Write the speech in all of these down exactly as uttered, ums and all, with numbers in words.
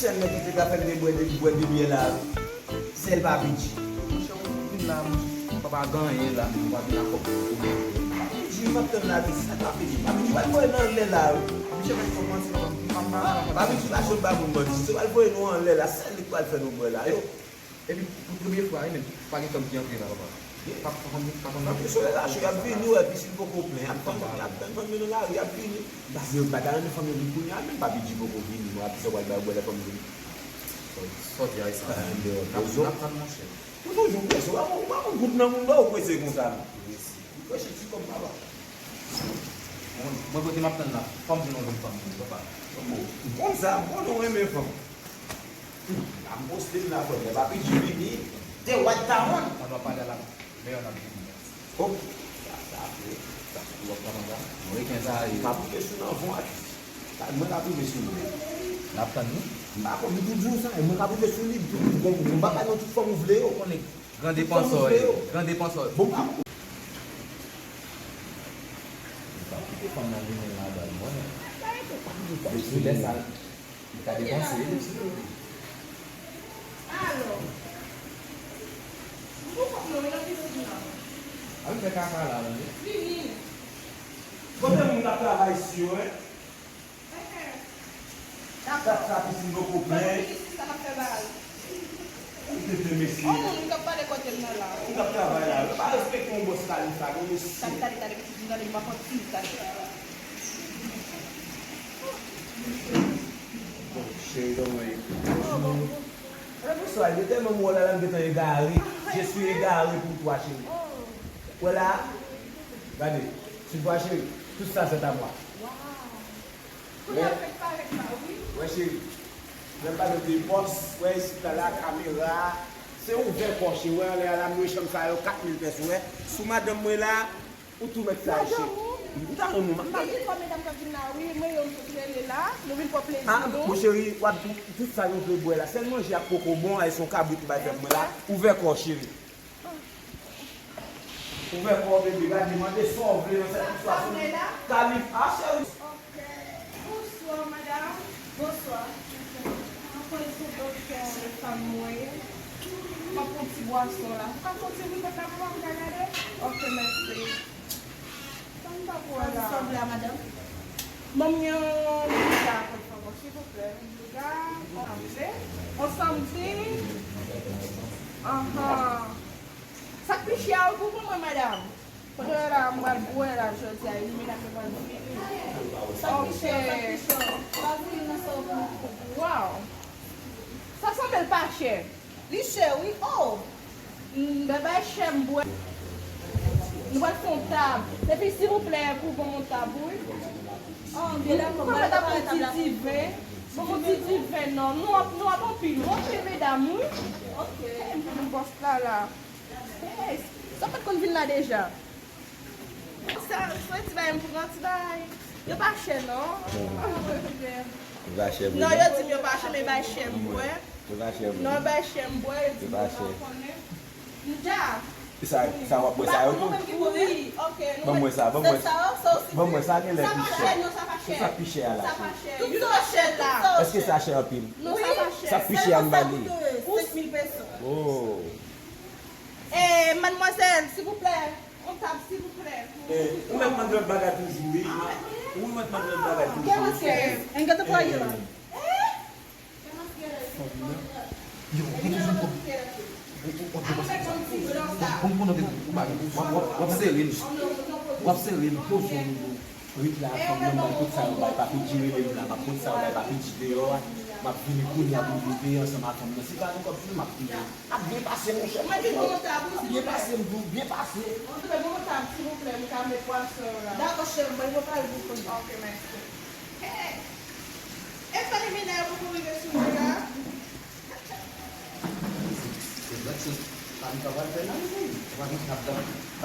Sèl nèg ki te ka fè l te bwè de, bwè de byè la, sèl Papi G. Monchè, ou vin la, monchè, papa, gen anyen la, ou pa vin ak kòb pou mwen. Papi G, m ap tann la, wi, sèl Papi G. Papi G pral voye n anlè la, wi. Monchè, pa fè kòmanse, papa, m pa mal. Papi G pa sot ba moun bandi, se pral voye nou anlè la, sèl li k pral fè nou bwè la, yo. Epi, pou premye fwa, wi, menm, pa gen fanm ki antre la, papa. Pa, pa konn, pa konn. Fanmi Solèy la cho, y ap vini, wè, pisin poko plen, y ap tann, y ap tann fanmi yo nan lari, y ap vini. Paske yo pa ta renmen fanmi yo vin kounye a, menm Papi G poko vini, mwen ap sa pral bay bwè lè fanmi vini. Sòti a sa. N ap, n ap tann, monchè. Ou toujou prese, ou pa konn, ou pa konn gout nan moun ba ou prese konsa, non. Reflechi ti kòm papa. Mwen, mwen kote m ap tann la, fò m jwenn yon jèn fanm pou mwen, papa. Bon, m konn sa, m konnen w renmen fanm. M ap poste m la, frè m, lè Papi G vini, the white town. Sa dwa pale la, meyè n ap vini. Oh, sa, sa vre. Sa sou lòt nan manda. Mwen reken sa, e. M ap rive sou nan fon atis. Sa, mwen m ap rive sou li. N ap tann nou. M pa konn, m tou di w sa, e mwen m ap rive sou li, m tou, m, m pa bay nou tout fanm ou vle yo. Ou konnen. Gran depansè, gran depansè. Bon, m pa konn. M pa kite fanm nan vini ladan mwen. Depi lè sa, li ka depanse. Alò, m pou fòk mwen nan pitit la. Al fè kaka la, tande. Vini. Kote moun k ap travay isi yo, en? Enhen. Dakò. Sa, sa pisin poko plen. Sa pisin sa k ap fè bagay. Ou te fè mesye. On moun k ap pale kote m nan la. Ou k ap travay la. Yo pa respekte yon bòs la, li sa, gen mesye. Tande, tande, tande, pitit, tande, m ap anpil, tande. Bon, cheri, kòman ye? Oh, bon, bon. Alò, bonswa, yo tèlman m wè w la, la, m gentan egare. Je suis égaré pour toi, chérie. Oh. Wè la, gade, tu vois, chérie, tout ça, c'est à moi. Wow. Kounye a fèk parèt la, wi. Wè, cheri, lè m pale de bòs, wè, isit la, la, kamera, se ouvè kò, cheri, wè, anlè a la, m lwe chanm sa yo, kat mil pèso, wè. Sou madanm mwen la, ou tou mèt sa, cheri. Madanm ou? Ou ta renmen w, m pa. Gen twa medam k ap vin la, wi, mwen yo m sot rele la, nou vin pran plezi nou. Ah, mon cheri, w ap di tout sa nou vle bwè la. Sèl manje ak koko bon, ay, se yon kabrit ou bay fè mwen la. Ouvè kò, cheri. Ouvè kò w, bebe, gade, mande sa w vle nan sèt istwa sou kalif a, cheri. Ok. Bonswa, madanm. Bonswa. Mwen konnen se doktè fanm mwen ye. M ap pran ti bwason la. Ou ka pran ti wi, papa, pou m ka gade? Ok, mèsi. Sa m t ap wè la. Sa w vle a, madanm? Ban m yon piga kot fanm, silvouplè. Yon piga, yon santi. Yon santi. Anhan. Sa k pi chè a, ou pou mwen, madanm? Kote w la, m pral bwè la, jodi a, limena te pral fini. Sa k pi chè, sa k pi chè. Pa vini nan sa w pou. Waw. Sa sanble l pa chè. Li chè, wi. Oh! M, bay chè m bwè. Nou pral fè yon tab. Epi, silvouplè, pou ban m yon tab, wi. Oh, byen, dakò. Ban m yon ti diven. Ban m yon ti diven, non. Nou ap, nou ap anpil, wi. Anpil medam, wi. Ok. Bòs la, la. Hey, sa w pa t konn vin la deja? Sa, se ti bagay m pran, ti bagay. Yo pa chè, non. Yo pa chè, non, yo di m yo pa chè, men bay chè m bwè. Yo pa chè, non, bay chè m bwè, yo di m yo pa konnen. M ja. Sa, sa w ap bwè sa yo tou? Wi, ok. Ban mwen sa, ban mwen sa. Ban mwen sa, genlè pi chè. Sa pa chè, non, sa pa chè. Sa pi chè a la. Sa pa chè. Tout sa chè la. Èske sa chè anpil? Non, sa pa chè. Sa pi chè a m ba li. Senk mil peso. Oh. Eh, mademoiselle, s'il vous plaît, on table, s'il vous plaît. Eh, ou mèt mande lòt bagay toujou, wi. Ou mèt mande lòt bagay toujou. Gen maske. N gentan pran yo. Yo, ou toujou kòm. Ou, ou, ou, ou, ou, ou, ou, ou, ou, w ap, w ap, w ap sere m. W ap sere m, poze w. Rit la, fanm nan, m bay tout sa yo bay Papi G, rele m la, m ap pot sa yo bay Papi G deyò a. M ap vini kounye a pou m vin veye ansanm ak fanm nan. Si pa gen kòb sou li, m ap vini. Ap byen pase, monchè. Mwen vin pou yon tab, wi, silvouplè. Ap byen pase, m di w, byen pase. Antre pou yon tab, silvouplè, m ka met pwason yo la. Dakò, cheri, mwen, mwen pral pou kounye a. Ok, mèsi. Hey! E fè limena yo poko rive sou mwen la? Se dwèt se pa m k ap al fè nan li, wi. Ou pa gen k ap, k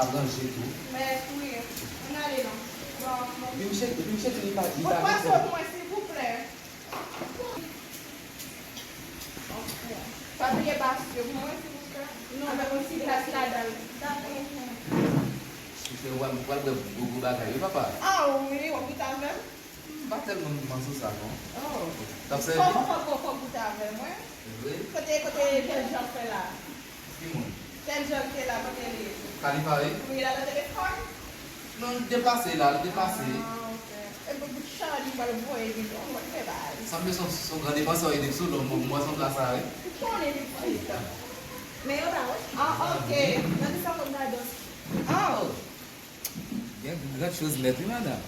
ap ranje tou. Mèt, wi. Ann ale non. Bon, bon. Vin cheke, vin cheke, li pa, li pa gen pwason pou mwen, silvouplè. Ok. Pa bliye basyo pou mwen, silvouplè. Non, avèk yon ti glas ladan l. Dakò. Piske w pral, w pral bwè gwo gwo bagay, wi, papa. Ah, wi, w ap goute avè m? Pa tèlman manzè sa non. Oh. T ap Fò sèvi? fò fò fò goute avè mwen. Vre? Kote kote Jèl Jòf fè la? Ki moun? Jèl Jòf te la kote li ye? Kalifa wi? Wi, la nan telefòn? Non, l deplase la, l deplase. Ah, ok. E pou Charlie pral voye li non, mwen fè baz. Sanble son son gran depansè wi Dexo, lòm mwen mwen son plas la wi. Ou konnen li fè sa. Men yo pa wè. Ah, ok. Nan ki sa konn gadon? Ah! Gen gran choz nèt wi madanm.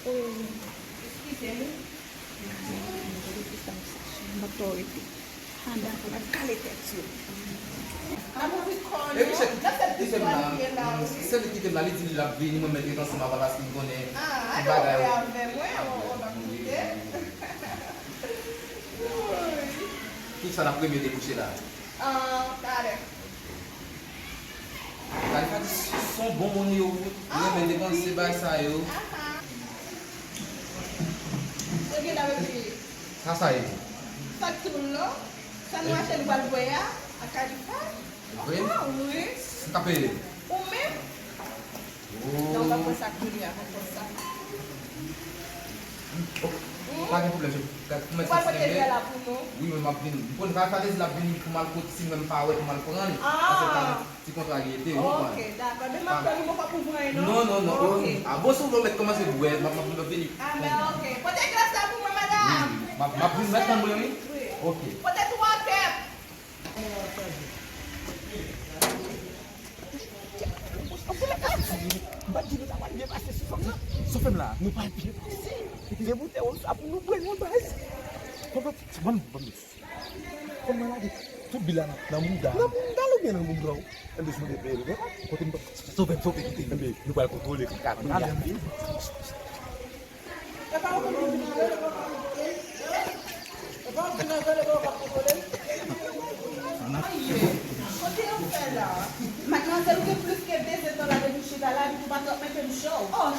Eskize m. M ap tò rete. Anba pou n ap kale tèt yo. E Michel, kite m la. Se li kite m la, li di li l ap vini, mwen mèt ret ansanm avè l paske m konnen Ah, a bagay avè mwen, ou pa kite. Ki sa n ap premye debouche la? Ah, talè. Kalifa di son bon moun yo renmen depanse bay sa yo. Yo gen la epi Sa sa ye? Sa tou non. Sa nou achte nou pral voye a, a Kalifa. Vre? Ah, wi. M ka peye? Ou menm? Non, ou pa pran sa kounye a, pa pran sa. Ok. Pa gen pwoblèm, je pou mèt Ou pa pote vyè la pou nou? Wi, men m ap vin. M konn Kalifa te di l ap vini pou m al kot si m wè m pa wè pou m al pran l. Paske l ka gen ti kontra li ede, ou konprann? Ok, dakò. Men m ap tann ou, mwen pa pou pran non. Non, non, non. Ah, bon, si w vle w mèt kòmanse bwè, m ap m ap vini. Ah, ben ok. Pote glas la pou mwen, madanm. M ap m ap vin mèt tann mwen, wi. Wi. Ok. Pote twa kèp. Sou fèm la. Nou pa byen pase. Se pou te ou sa pou nou pran yon baz. Konprann? Ban m, ban m. Konn mwen lage tout bil la nan, nan mouda. Nan mouda l oubyen nan mouda w? Enben, si nou te peye l, kote m sove m, sove kite. Enben, nou pral kontwole kaka kounye a. Kote yo fè la? Madmwazèl, ou gen plis ke de zèdtan la depi w chita la, epi ou pa t ap mete m cho. Oh,